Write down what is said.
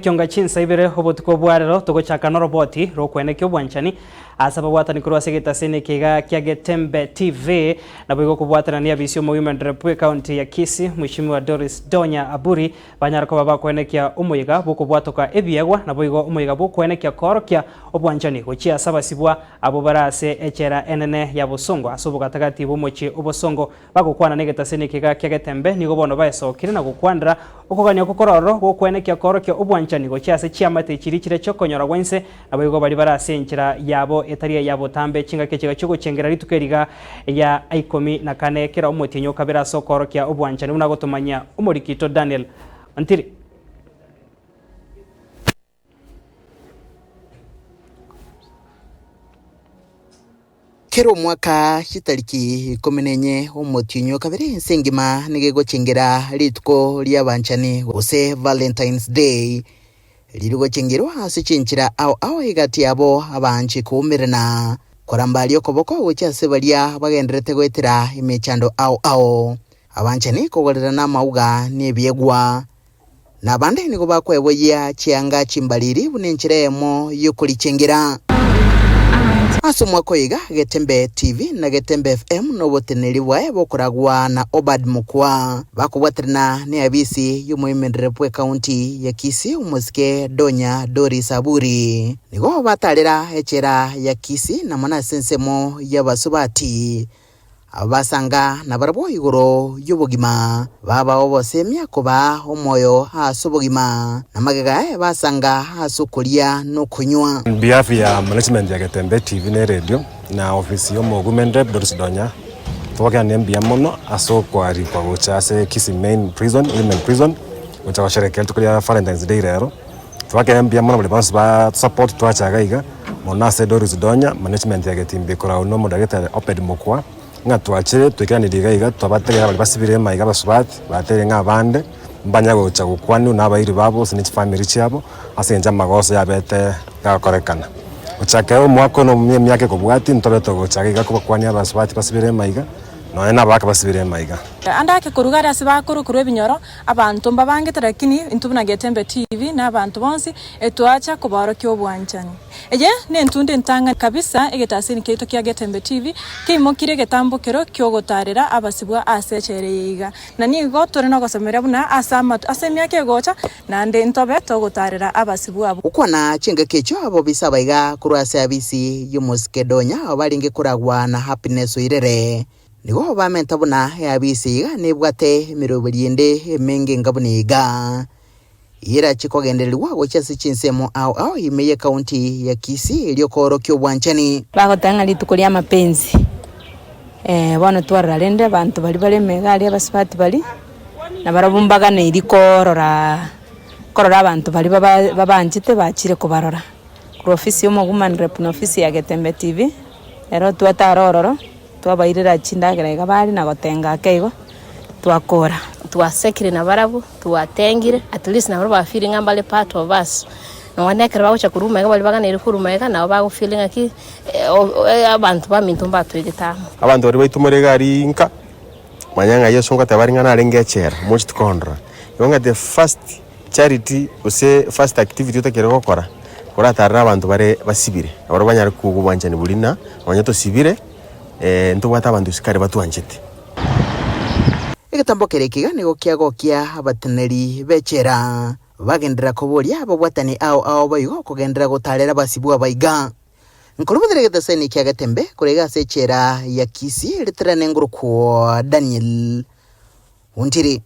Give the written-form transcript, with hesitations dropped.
Kionga chinsa ibere obotuko bwa rero togochaka noroboti rw'okwenekia obwanchani ase ababwatani korwa ase egetaseni eke iga kia Getembe TV naboigo okobwatana neabisi y'omowomen rep bw'ecounty ya Kisii Mweshimiwa Doris Donya Aburi banyare koba bakwenekia omoyega bw'okobwatoka ebiegwa naboigo omoyega bw'okwenekia koorokia obwanchani gochia ase abasibwa abwo bare ase echela enene ya Bosongo ase obogatagati bw'omochie o Bosongo Bagokwana negetaseni ekiga kia Getembe, nigo bono baesokire na gokwanera okogania okwo kore ororo gw'okwenekia koorokia obwanchani gochia ase chiamate chiria chire chi'okonyora gwa inse, naboigo baria bare ase enchera yabo etari eya botambe chingaki echiga chi'ogochengera rituko eriga ria ikomi na kane kera omotienyi o kabere ase okoorokia obwanchani buna agotomanyia omoriki oito Daniel Ontiri. Kera omwaka chitariki ikomi na enye omotienyi o kabere ense engima nigo egochengera rituko ri'abanchani gose Valentine's Day, ririgochengerwa ase chinchera ao ao egati yabo abanche koumerana, korambaria okoboko gochia ase baria bagendererete goetera emechando ao ao, abanchani kogorerana amauga na ebiegwa. Na abande nigo bakweboyia chianga chimbariri buna enchera eyemo y'okorichengera. Ase omwaka oyo iga, Getembe TV na Getembe FM noboteneneri bwaye bokoragwa na Obad Mokua, bakobwaterana neabisi y'omoimereri bw'ecounty ya Kisii omosike Donya Doris Aburi. Nigo batarera echela ya Kisii na mono ase ensemo y'abasubati. Abasanga nabarabwo igoro y'obogima, baba obosemia kobaa omoyo ase obogima, na magega aye basanga ase okoria na okonywa. On behalf ya management ya Getembe TV na eredio na office ya omowomen rep Doris Donya, togokera mbuya mono ase okwarikwa gocha ase Kisii main prison, women prison, gocha gosherekea rituko ria Valentine's day rero. Twakera mbuya mono baria bonsi ba support twacha iga iga, mono ase Doris Donya, management ya Getimbe korwa na omodagetari Obed Mokua, ng'a twachire twaikeranirie iga iga twabategerera baria basibire emaiga abasubati, bateire ng'a abande mbanya gocha gokwanigwa na abairi babo gose ne chifamiri chiabo, ase eng'encho amagoso yabete gakorekana. Gochakera omwaka one omuya emiaka ekobwatia ntobe togocha iga iga kobakwania abasubati basibire emaiga, nonya na abagaka basibire emaiga. Ande ake koruga are ase bakorwa korwa ebinyoro, Abanto mbabangete lakini intwe buna Getembe TV na abanto bonsi etwacha kobaorokia obwanchani. Eye nentunda entang'ani kabisa egetasini kiaito kia Getembe TV keimokirie egetambokero kiogotarera abasibwa ase echela eye iga. Na nigo tore nogosemeria buna ase amatu ase emiaka egocha naende ntobe togotarera abasibwa abwo. Gokwana chingaki echio abobisa abaiga korwa ase abisi y'omosike Donya abo barenge koragwa na Happiness Oirere. Nigo bamenta buna eabisi iga nebwate emeroberi ende emenge enga buna iga, eyerachie kogendererigwa gochia ase chinsemo ao ao ime y'ecounty ya Kisii erio koorokia obwanchani. Bagoteba ng'a rituko ria mapenzi bono twarora rende abanto baria bare emega aria abasubati baria, nabarabwo mbaganeiri korora korora abanto baria baba babanchete bachire kobarora. Korwa ofisi ya omowoman rep na ofisi ya Getembe TV, ero twatara ororo. Twabairera chindagera iga bare na gotenga ake igo, twakora. Twasekire nabarabwo, twatengire, at least nabarabwo ba feel ng'a mbare part of us. Nonya na ekero bagocha korwa magega baria baganeire korwa magega nabo bago feel ng'aki abanto baminto mbatoegete amo. Abanto baria baitumore egari nka, manya ng'a Yeso ngoteba are ng'a narenge echela, mocheti kondora. Igo ng'a the first charity gose first activity otakeire gokora, oratarere abanto bare basibire, nabarabwo banyare kogwa obwanchani boria ng'a nonye tosibire. Ntobwate abanto isiko aria batwanchete. Egetambo keria ekiga nigo kiagokia abateneneri b'echela, bagenderera koboria ababwatani ao ao boigo kogenderera gotaarera abasibwa abaiga. Nkorobotera egetaseni kia Getembe korwa iga ase echela ya Kisii, riterane ngorokwo Daniel Ontiri.